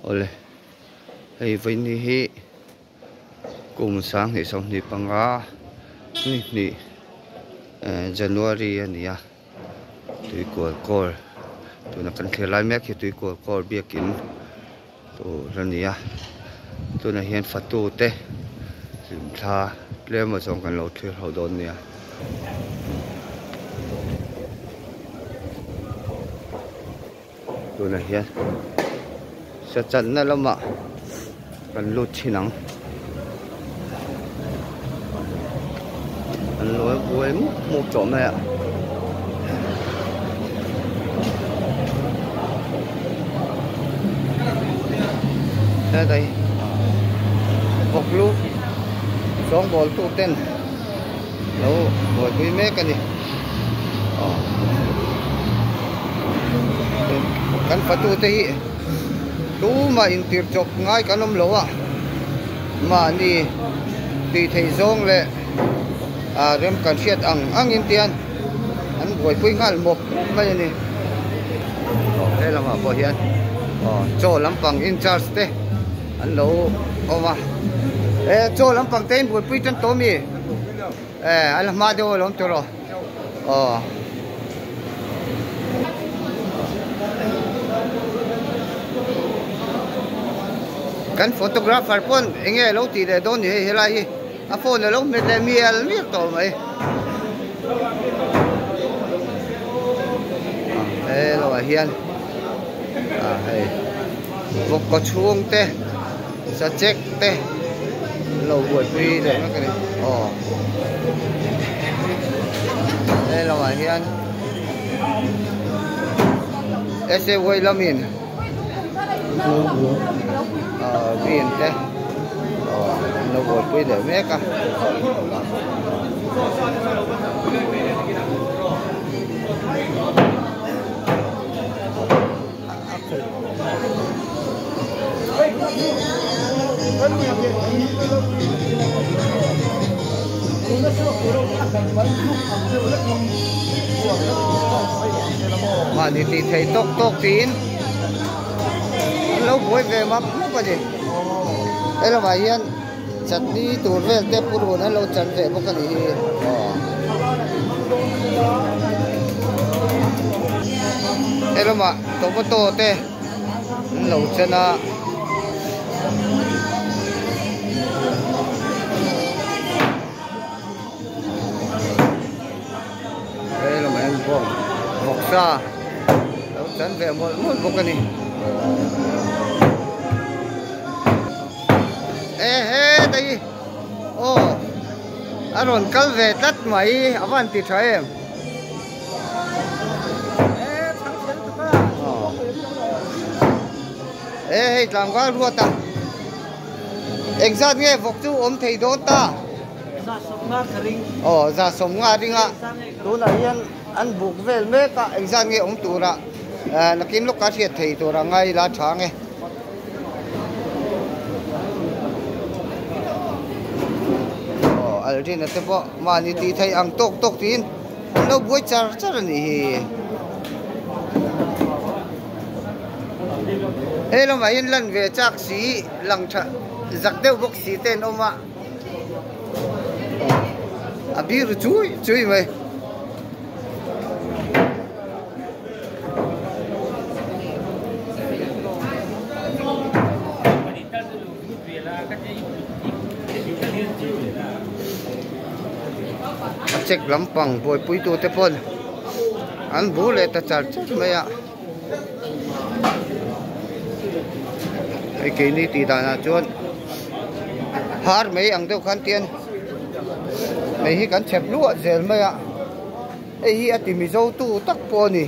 Awle hei vawiin hi kum sanghnih 25 ni hnih eh January a ni a tuikual kawl tuna kan thlir lai mek hi tuikual kawl biakin tur a ni a tunah hian fatu te hlimthla tlem a zawng kan lo thlir ho dawn nia. Tunah hian sa channa lamah kan lut thin ang. An lo buai mup mup tawh mai a. Hetai vawk lu sawngbawl tu ten lo buaipui mek a ni. Kan fatu te hi tumah intir chawp ngai kan awm lo a mahni tih theih zawng leh ah rem kan hriat ang angin tian an buaipui nghal mawp mawp mai a ni. Aw he lamah pawh hian aw chaw lampang in charge te an lo awm a e chaw lampang te in buaipui tan tawh mi e a la hma deuh alawm tur aw aw. Kan photographer pawn enge lo tih leh dawn ni hei helai hi a phone alo hmet leh mial mial tawh mai he lo ah hian ah hei vawk kaw chhung te sachek te lo buaipui leh mek a ni aw he lo ah hian S A Y lamin ah green te aw an lo buaipui leh mek a. Mahni tih theih tawk tawk tiin an lo buai ve map map a ni. He lamah hian chutney tur vel te purun an lo chan ve bawk a ni hi aw. He lamah tomato te an lo chen a. He lamah hian bawng vawksa lo chan ve mawlh mawlh bawk a ni. E he dai aw a rawn kal ve tlat mai a van ti tha em. E hei tlangval ruat a engzat nge vawk chu awm thei dawn ta aw za sawmnga ring a tunah hian an buk vel mek a engzat nge awm tura nakin lawk a hriat thei tura ngai la tha nge. Aw Aldrin a te pawh mahni tih theih ang tawk tawk tiin an lo buai char char a nih hi. He lamah hian lan ve chak si lang tha zak deuh bawk si te an awm a a bir chui chui mai. A check lampang buaipui tu te pawn an bu leh ta char char mai a hei keini tih danah chuan har mai ang deuh khan tian hei hi kan chhep luah zel mai a. Hei hi a ti mizo tu tak pawh a ni.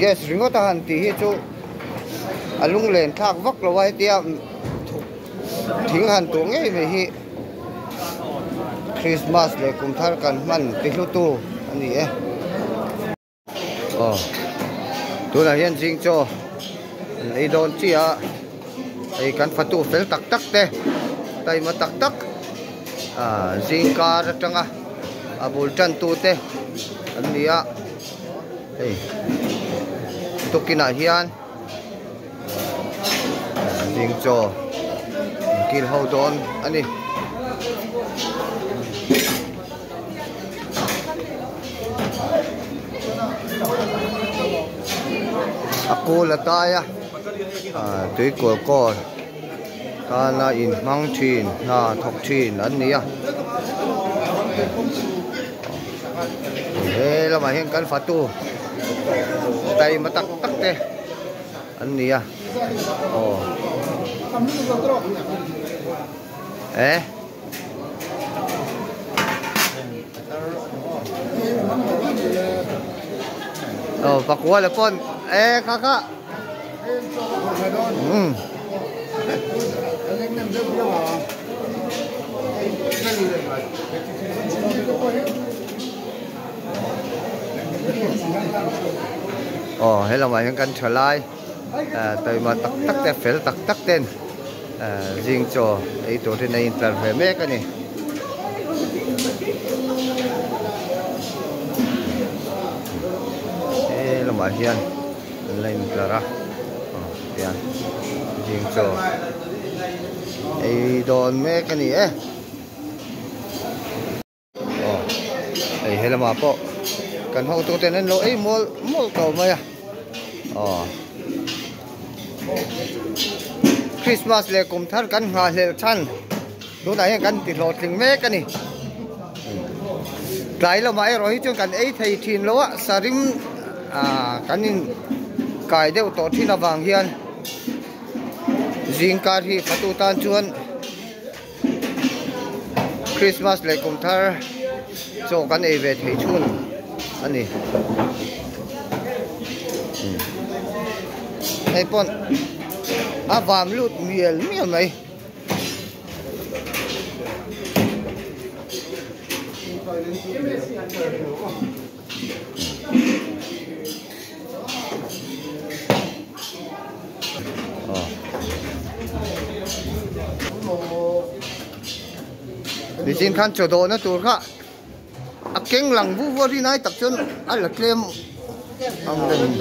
Gas ringawt a han tih hi chu a lunglen thlak vak lo a hetia thing han tuah ngei mai hi Christmas leh kum thar kan hman ti hlu tu a ni e. Aw tunah hian zing chaw an ei dawn chiah a hei kan fatu fel tak tak te taima tak tak ah zing kar atanga a bul tan tu te an ni a hei. Tukinah hian zing chaw an kil ho dawn a ni. A kul a tai a tuikawl kawl tana inhmang thin hna thawk thin an ni a he lamah hian kan fatu taima tak tak te an ni a aw eh. Aw pakua la pawn e kha kha um aw he lamah hian kan tha lai taima tak tak te fel tak tak ten. Zing chaw ei turin a intlar ve mek a ni. He lamah hian an la intlar a tian zing chaw ei dawn mek a ni e. Aw hei he lamah pawh kan hotu ten an lo ei mual mual tawh mai a aw Christmas leh kum thar kan nghah hlelh chhan tunah hian kan ti hlawhtling mek a ni tlai lamah erawh hi chuan kan ei thei thin lo a sarim ah kan in kai deuh tawh thin avang hian zingkar hi fatu tan chuan. Christmas leh kum thar chaw kan ei ve thei chhun a ni. Hei pawn a vam lut mial mial mai. Nichin khan chaw dawhna tur kha a keng lang vu vu a rin ai tak chuan a la tlem ang reng.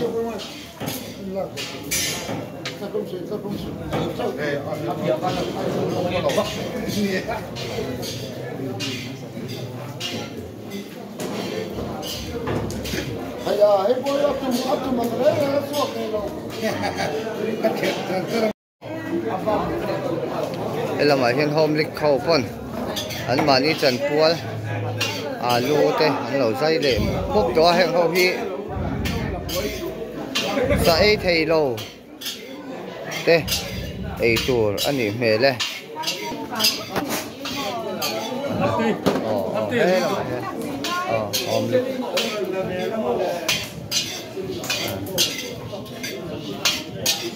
He lamah hian home league ho pawn an mahni chanpual alu te an lo zai leh bawk tawh a heng ho hi sa ei thei lo te ei tur a nih hmel e.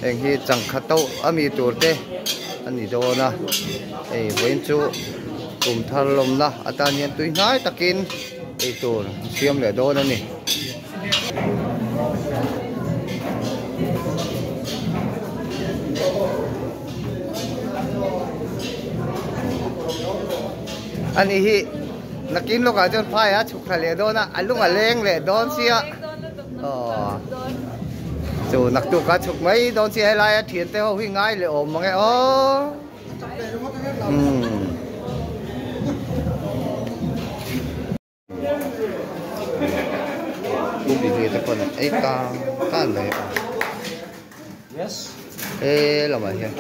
Heng hi changkha to ami tur te a ni dawn a hei vawiin chu kum thar lawmna atan hian tui hnai takin ei tur an siam leh dawn a ni. Ani hi nakin lawkah chuan phai a chhuk thla leh dawn a a lung a leng leh dawn sia aw chu naktuk a chhuk mai dawn sia helai a thian te ho hi ngai leh awm mang e aw umm. Te pawn an ei tan tan mai a he lamah hian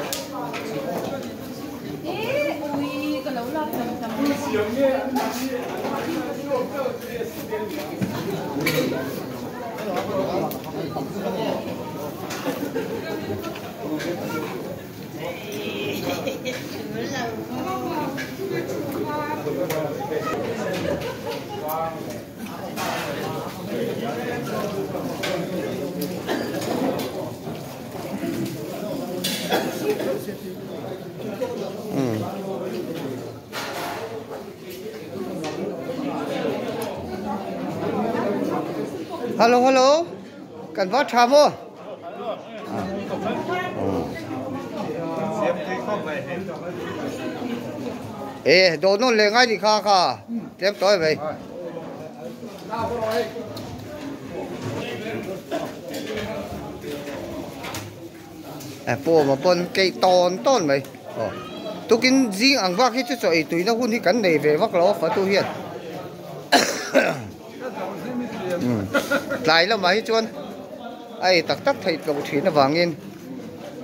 Hello hello kan va tha maw Ê, đồ nó liền ngay thì kha kha, tiếp tới vậy. Pu Awma pawn keih tawn tawn mai aw tukin zing ang vak hi chu chaw ei tuina hun hi kan nei ve vak lo a fatu hian tlai lamah hi chuan a ei tak tak theih tlo thin avangin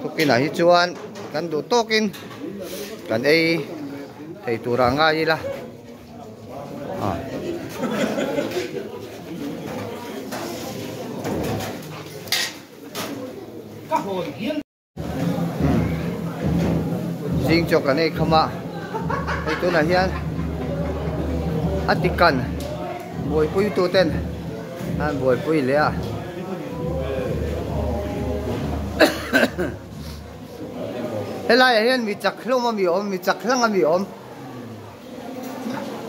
tukinah hi chuan kan duh tawkin kan ei thei turah ngai ila. Zing chaw kan ei kham a, hei tunah hian a ti kan buaipui tu ten an buaipui leh a. Helaiah hian mi chak hlawm a mi awm, mi chak hlang a mi awm.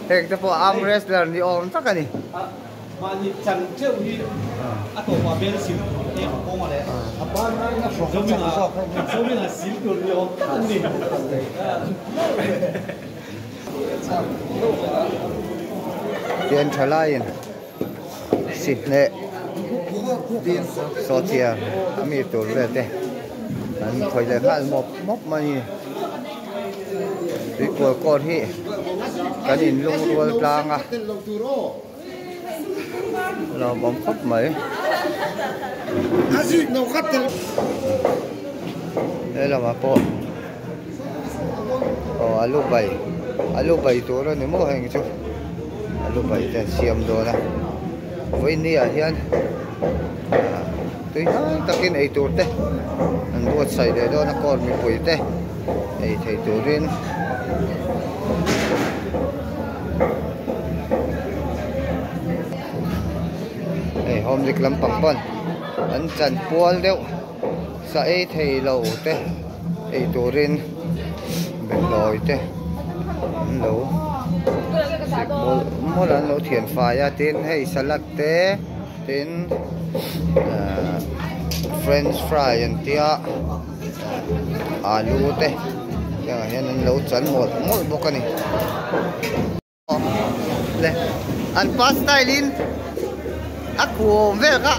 Heng te pawh arm wrestler ni awm tak a ni. Mahni chan teuh hi a tawpah bel sil em a kawng a leh. A ban aiin a hrawk a chak zawk a ni. Zomin a sil tur ni awm tak an ni. Pian tha laiin sihneh sawhchiar a mi tur vel te an khawih leh nghal mawp mawp mai a ni. Tuikual court hi kan in lungrual tlang a lawmawm khawp mai. He lamah pawh aw alu bai alu bai tur a ni maw heng chu alu bai te an siam dawn a vawiin ah hian tui hnai takin ei tur te an buatsaih leh dawn a court mipui te ei thei turin hei home dik lampang pawn an chanpual deuh sa ei thei lo te ei turin behlawi te an lo sik mawlh mawlh a an lo thian fai a tin hei salad te tin ahh french fry an tia alu te hengah hian an lo chan mawlh mawlh bawk a ni. Le an pa style in a khuam vel kha.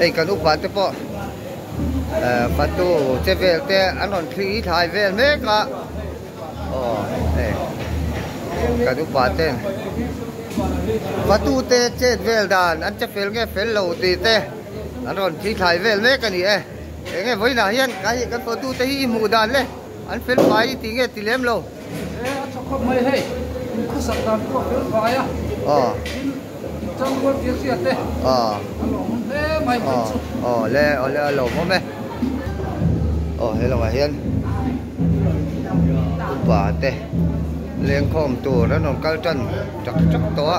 Hei kan upa te pawh fatu che vel te an rawn thli thlai vel mek a aw hei kan upa ten fatu te chet vel dan an che fel nge fel lo tih te an rawn thli thlai vel mek a ni e. Eng nge vawiinah hian ka hi kan photo te hi i hmuh dan le an fel fai i tih nge ti lem lo. E a tha khawp mai hei in khawsak dan pawh a fel fai a tin in tangrual tir hria te a lawmawm hle mai hei chu. Aw le aw le a lawmawm e aw he lamah hian upa te lengkhawm tur an rawn kal tan tak tak tawh a.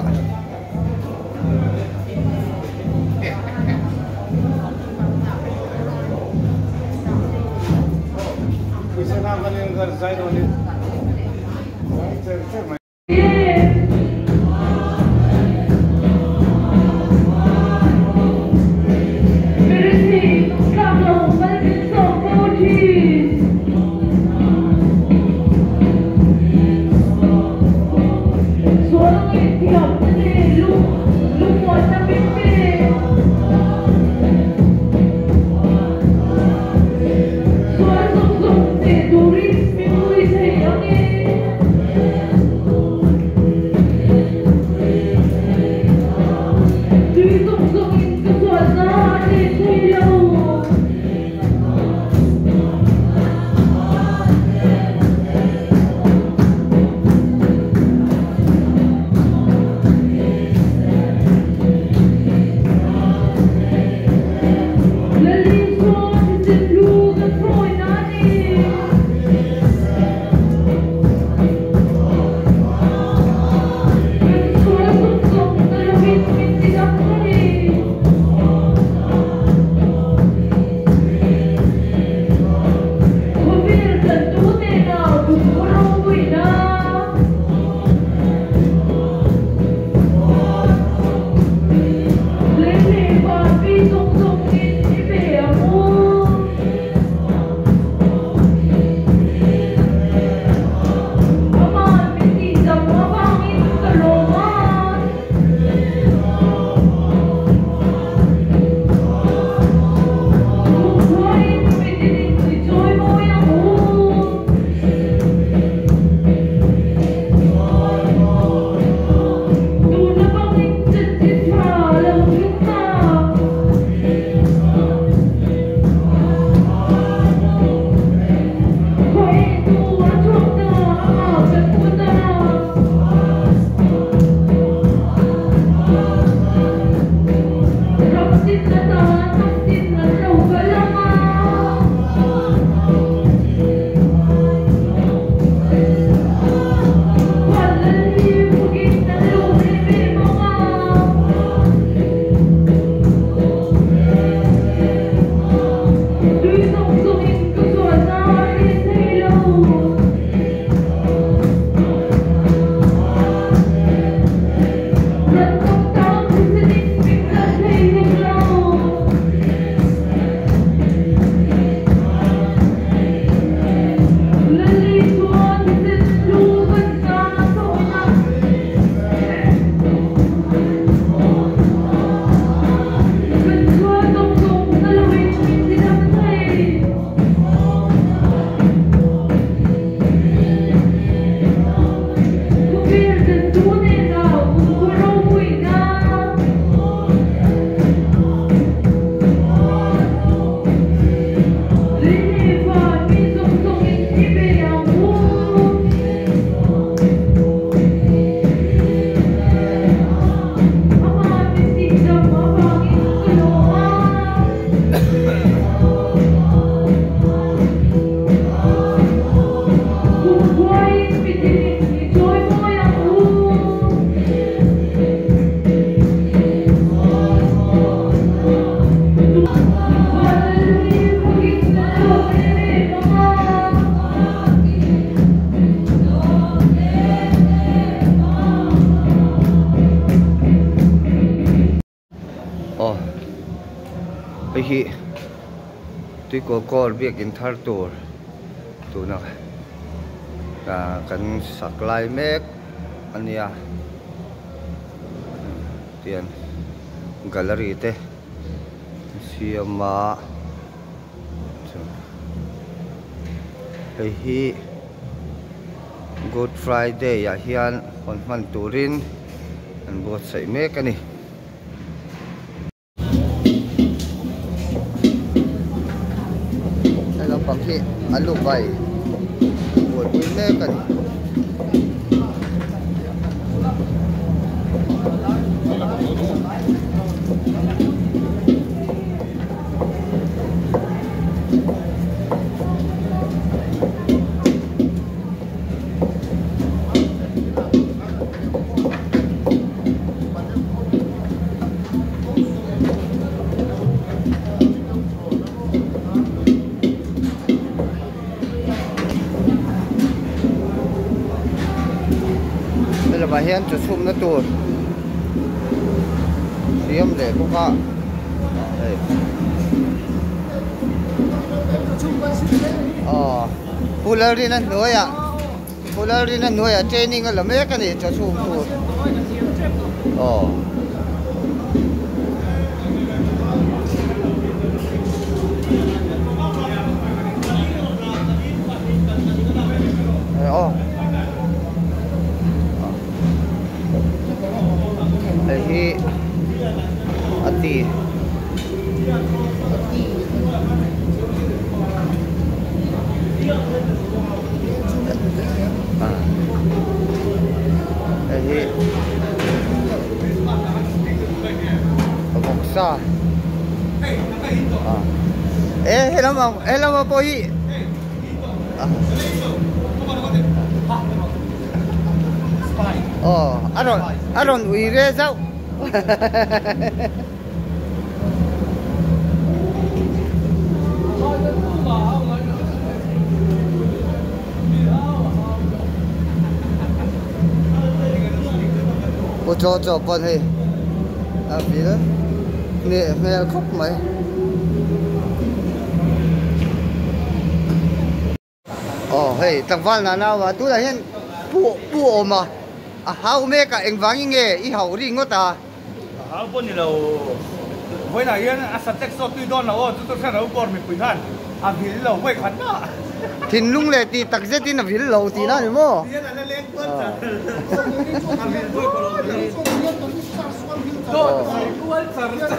Tuikawl kawl biakin thar tur tuna kan sak lai mek a nia tian gallery te siam a hei hi Good Friday ah hian hawn hman turin an buatsaih mek a ni. Hei lampang hi a lu vai buaipui mek a ni. Helamah hian chaw chhumna tur siam leh bawk a hei aw Pu Lalrina hnuaiah. Pu Lalrina hnuaiah training a la mek a ni chaw chhum tur. Aw. Aw. Hei hi a ti. Hei hi vawksa e helam ang helam ah pawh hi aw a rawn a rawn ui ve zauh. Pu chaw chaw pawn hei a vil hneh hmel khawp mai. Aw hei tlangval nana a tunah hian pu pu awm a a hau mek a engvangin nge i hauh ri ngawt a. A hau pawh ni lo vawiinah hian a subject zawk tui dawn lo aw chu chu hriat lo bawr mipui khan a vil lo vawi khat na. Thinlung leh tih tak zetin a vil lo tihna a ni maw? Tihian a la leng kual char a vil vawi khat lo. Kual char char.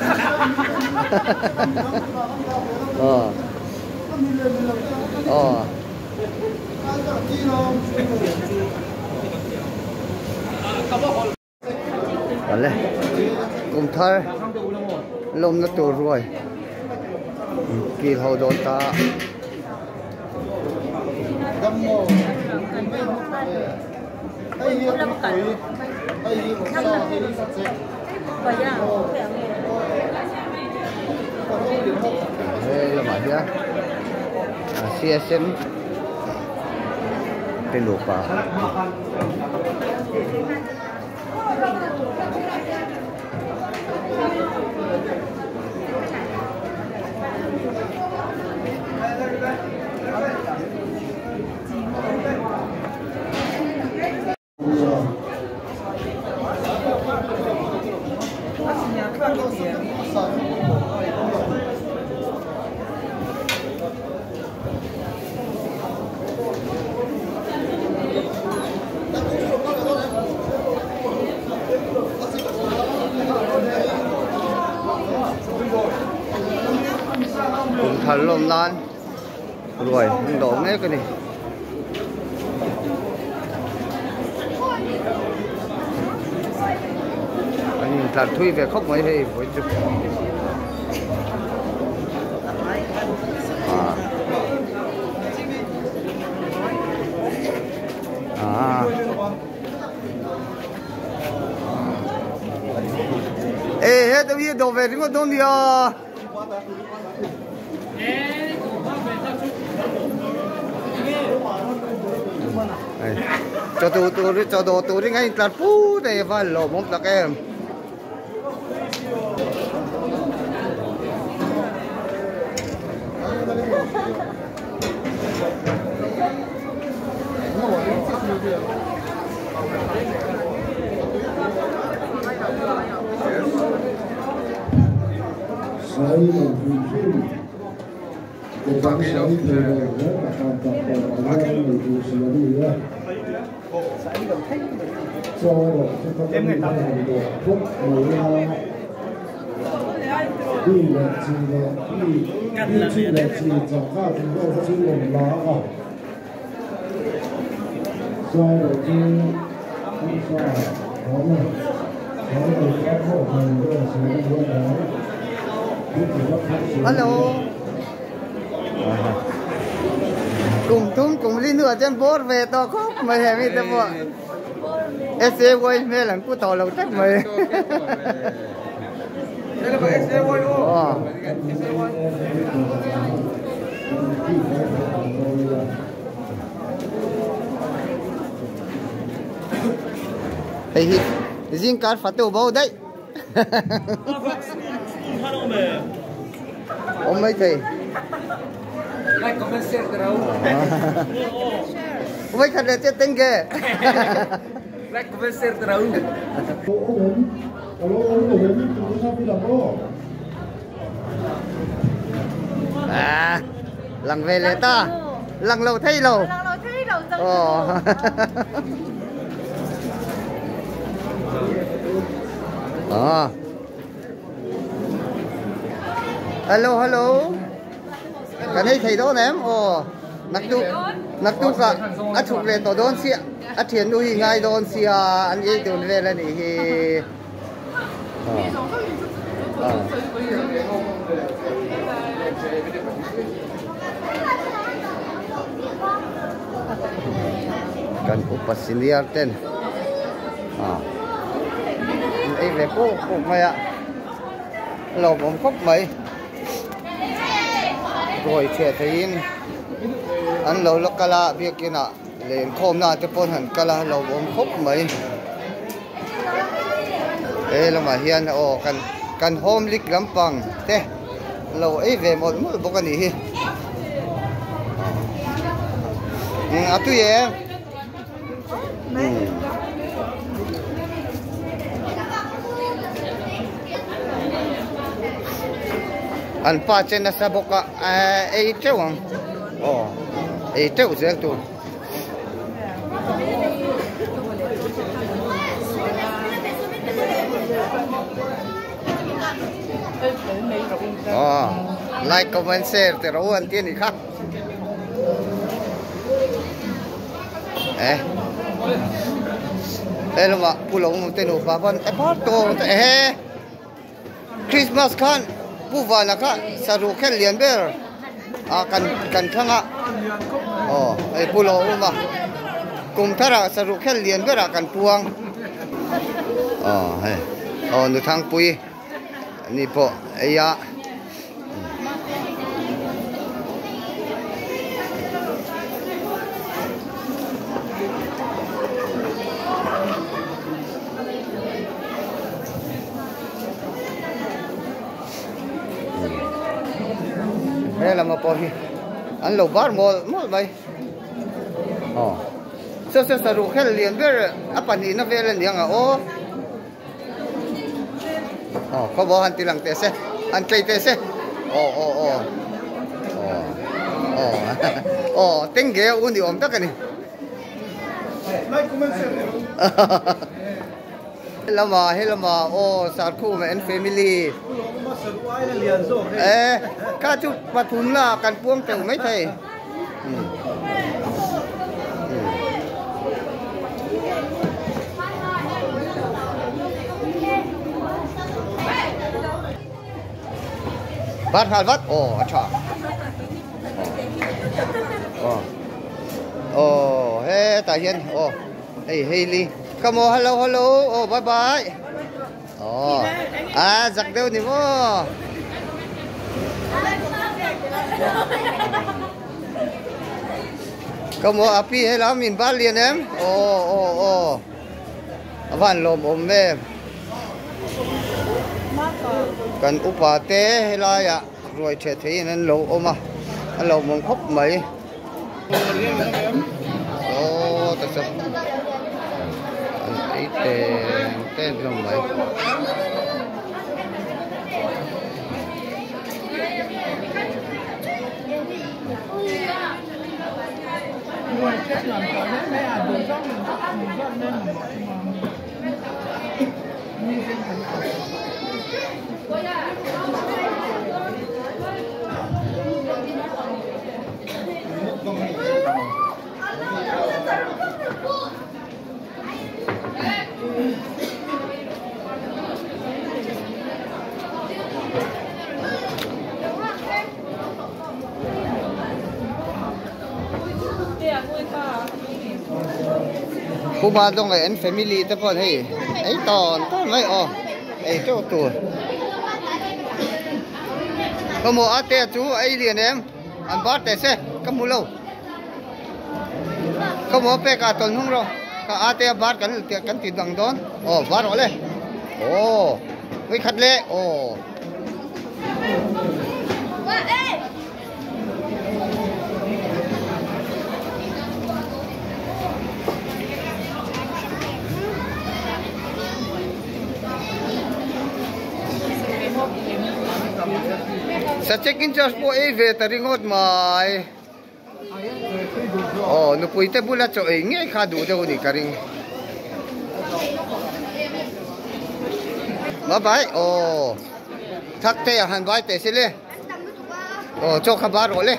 Aw. Awle kum thar lawmna tur ruai kil ho dawn ta. He lamah hian CSM te nupa. Kum thar lawm nan ruai an dawh mek a ni. An intlar thui ve khawp mai hei vawi chu. Ah. Ê, hết đâu đồ về thì có đâu đi à. Cho tu tu cho đồ tu đi ngay là phú này phải lộ mông tắc em. Hello. Cùng tum cùng li nữa trên bor về to khóc mày hè mi te po. SA quay mê lần cú tàu lâu chắc mày. Hei hi zing kar fatu bo đấy. Ôm mấy thầy. Like, comment, share, teraw. Mấy khát để chết tính kìa. Like, comment, share, teraw. À, lần về lệ ta, lần lâu thấy lâu. Lần lâu thấy lâu. Ồ. À. Hello, hello. Cái này thầy đó em. Ồ, nặc tu cả. Á chụp về tổ đón xịa. Á thiền nuôi ngay đón xịa. Anh ấy đồn về là này thì. Kan upa senior ten. À. Ấy về cô cô mày ạ. Lò bóng khóc mày. Rồi trẻ thấy ăn lâu lắc kala việc kia nọ liền khom na cho phone hẳn kala lò bóng khóc mày. Ê là mà hiền ồ cần cần hôm lịch lắm bằng thế lâu ấy về một một bộ cái gì à tôi em anh pa trên là sao bốc à ấy trâu không ồ ấy trâu dễ tu oh like comment share thì rồi anh tiên thì khác ê ê là mà pu lông tên đồ phá phân ê bắt đồ ê Christmas khan pu vào là khác saru khen liền bơ à cần cần thằng ạ ồ ê pu lông mà cùng thara saru khen liền bơ à cần puang ồ ê ồ nu thang pui ni po ây ya đây là một bộ ăn lẩu bát một một mấy ờ sao sao sao khét liền biết áp anh nó về lên liền à ô ờ có bỏ ăn tiền lằng tê xe ăn cây tê xe ờ ờ ờ ờ ờ tiếng ghé uống điều ẩm tất cả này lama hello mà ô sát khu mà anh family ê cá chú bà thun là cần buông từ mấy thầy bắt hạt bắt ồ chà ồ ồ hey tài hiền ồ hey Hailey come on hello hello oh bye bye oh à giặc đâu nhỉ mô come on api hello mình ba liền em oh oh oh van lom ôm em cần upa té hay là ya rồi trẻ thấy nên lâu ôm à lâu mong khóc mấy. ta saw an ei teng teng hlawm mai. Pu Ba Dawng leh an family te pawh hei ei tawn tawn mai aw ei teuh tur ka hmu a te chu ei lian em an bar teh se ka hmu lo ka hmu a pek ah tawn hnung rawh ka a te a bar kan kan ti dang dawn aw bar rawh le aw vawikhat leh aw. Sachekin church pawh ei ve ta ringawt mai. Aw nupui te bula chaw ei ngei kha duh deuh a nih ka ring. Bye bye aw thak te ah han vai teh se le aw chaw kha bar rawh le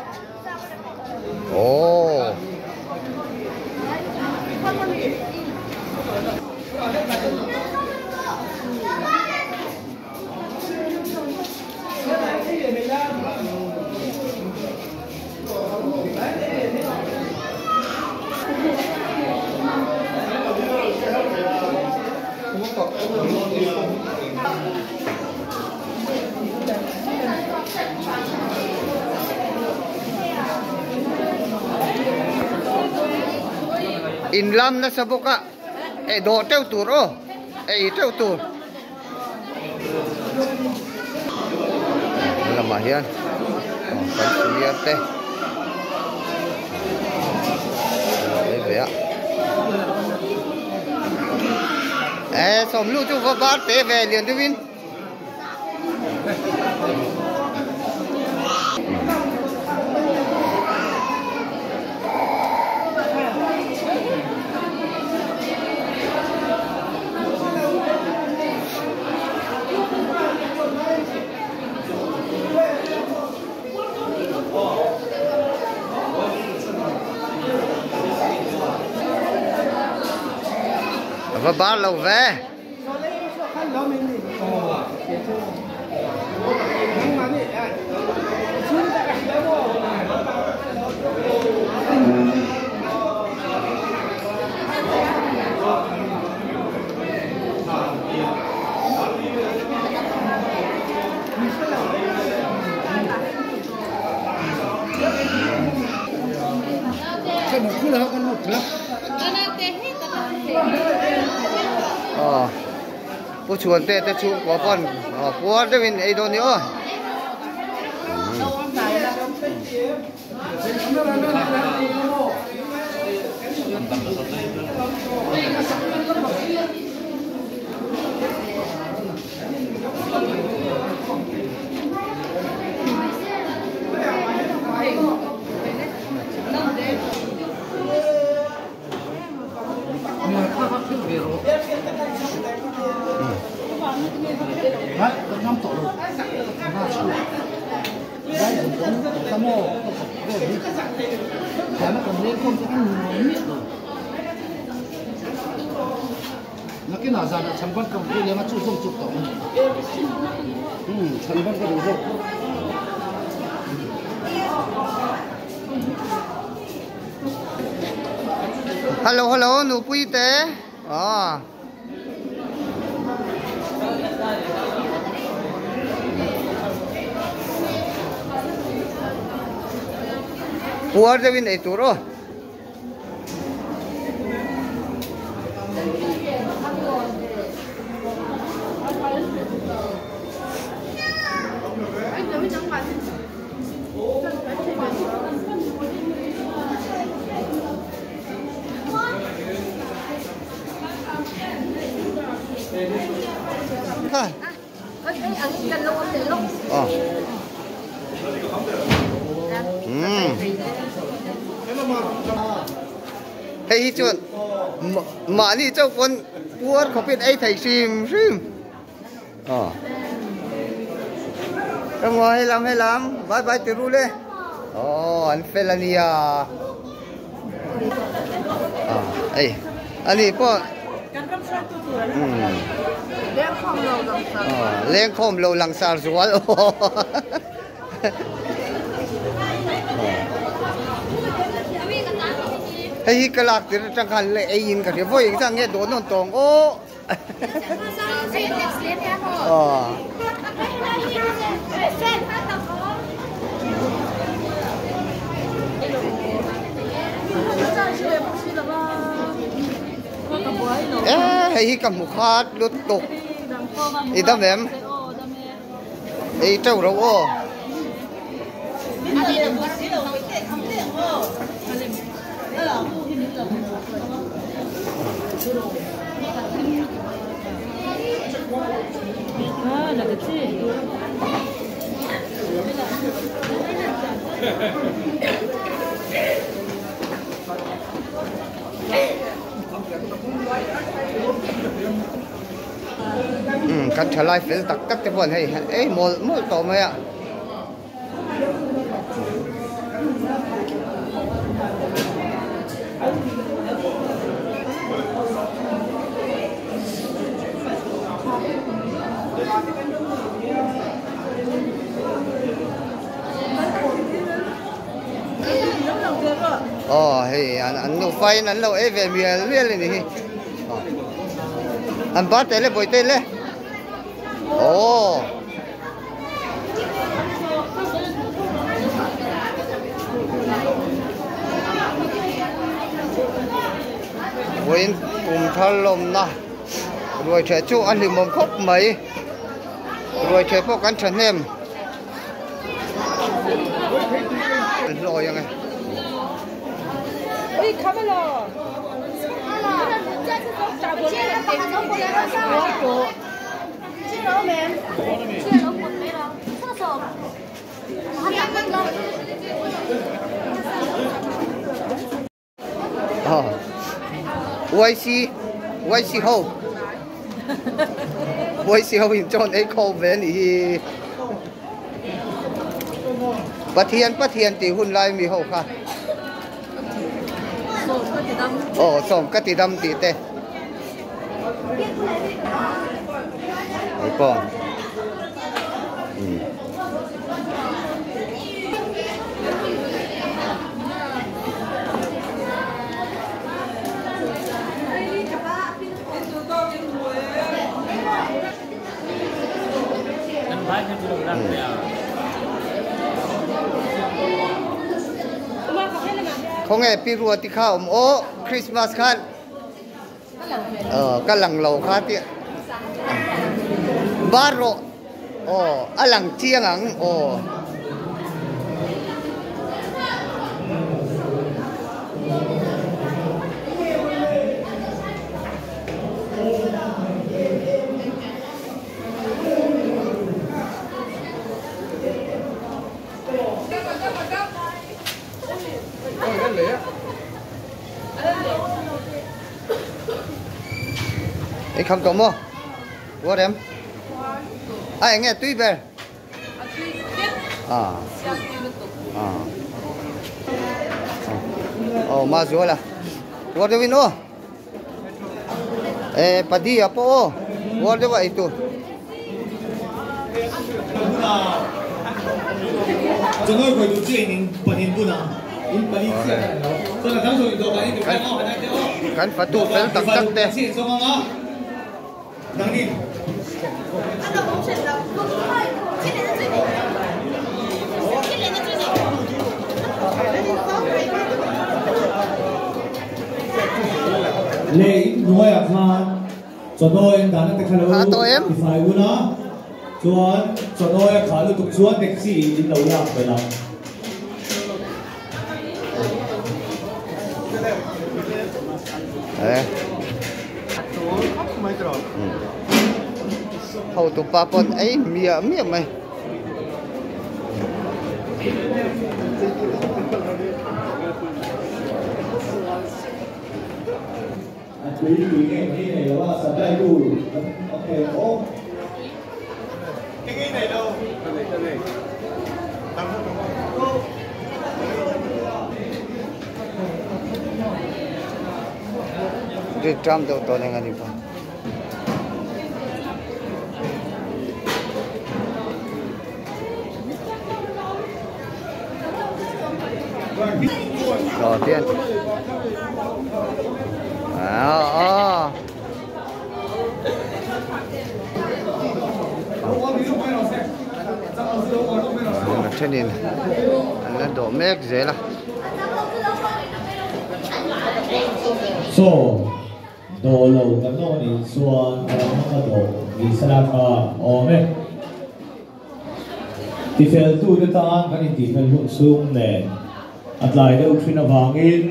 aw. In lam nasa bawk a eh dawh teuh tur aw ei teuh tur. Lamah hian kan senior te ei ve a e sawmlu chu va bar te ve lian deuhin. Va bar lo ve. Aw pu chhuan te te chhungkua pawn aw puar deuhin ei dawn ni aw. Hello hello nupui te aw. Puar deuhin ei tur aw. Hei hi chuan mahni chauh pawn puar khawpin ei thei hrim hrim. Aw. Ka hmu a helam helam bye bye ti ru le. Aw an fel a nia. Ah ei ani pawh lengkhawm lo langsar zual. Hei hi ka lak tir atang khan leh ei in ka hria vawi engzah nge dawn nawn tawng aw. Aw. Hei hi ka hmu khat lutuk i dam em? Ei teuh ro aw. Umm kan thalai fel tak tak te pawh an hei ei mawlh mawlh tawh mai a. Aw hei an nufa in an lo ei ve mial mial a ni hi. An bar teh le bawihte le. Aw. Vawiin kum thar lawmna ruai theh chu a hlimawm khawp mai. Ruai theh pawh kan thahnem. Hlawi ang e. YC YC ho YC ho in chuan ei khawm ve a nih hi Pathian Pathian tih hun lai mi ho kha aw sawm ka ti dam tih te hei pawh umm. Khawnge pi rua ti kha awm aw Christmas khan Aw ka lang lo kha tih bar rawh aw a lang chiang ang aw. Ei kham tawh maw? Uar em? A eng nge tui ber? A tui vek. A. A. Aw ma zual a. Uar deuh in aw. E padi a pawh aw. Uar deuh a ei tur. Kan fatu fel tak tak te. Lei hnuaiah khan Chawnawi an dahna te kha lo tifai un a, chuan chawnawi a khah lutuk chuan taxi in lo lak belh ang. Hotu pa pawn ei miah miah mai. Tui tui nge kan ei nei lo a, supply tu kan awm thei ang aw. Ri tram deuh tawh eng a ni bawk. Đầu tiên à, à. Thenin an la dawh mek zel a. Saw dawh lo kan awm anih chuan a lam hmanga dawh ni sela kha awm e. Tifeltute tan kan intihfel hun chhung nen a tlai deuh thin avangin.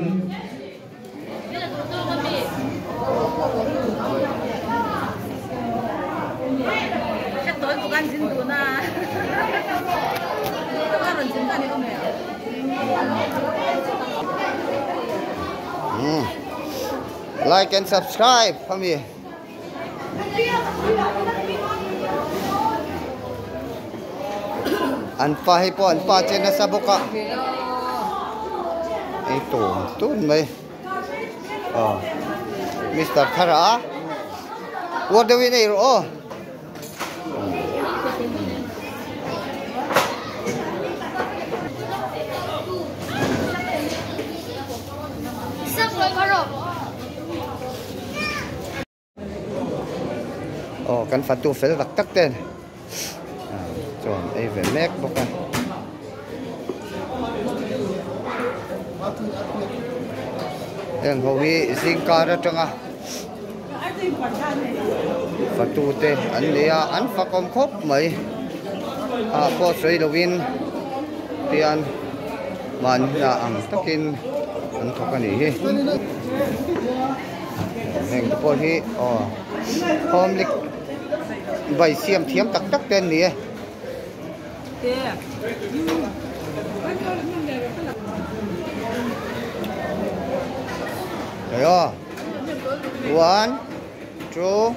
Like and subscribe ami. An pa hei pawh an pa che nasa bawk a ei tun tun mai aw mister thara uar deuh in ei rawh aw. Aw kan fatu fel tak tak ten chuan ei ve mek bawk a. Heng ho hi zingkar atanga fatu te an nei a an fakawm khawp mai ah pawh sawi lovin tian mahni hnah ang takin an thawk a nih hi. Heng te pawh hi aw home lik bai siam thiam tak tak te an ni e. Ayo. One, two.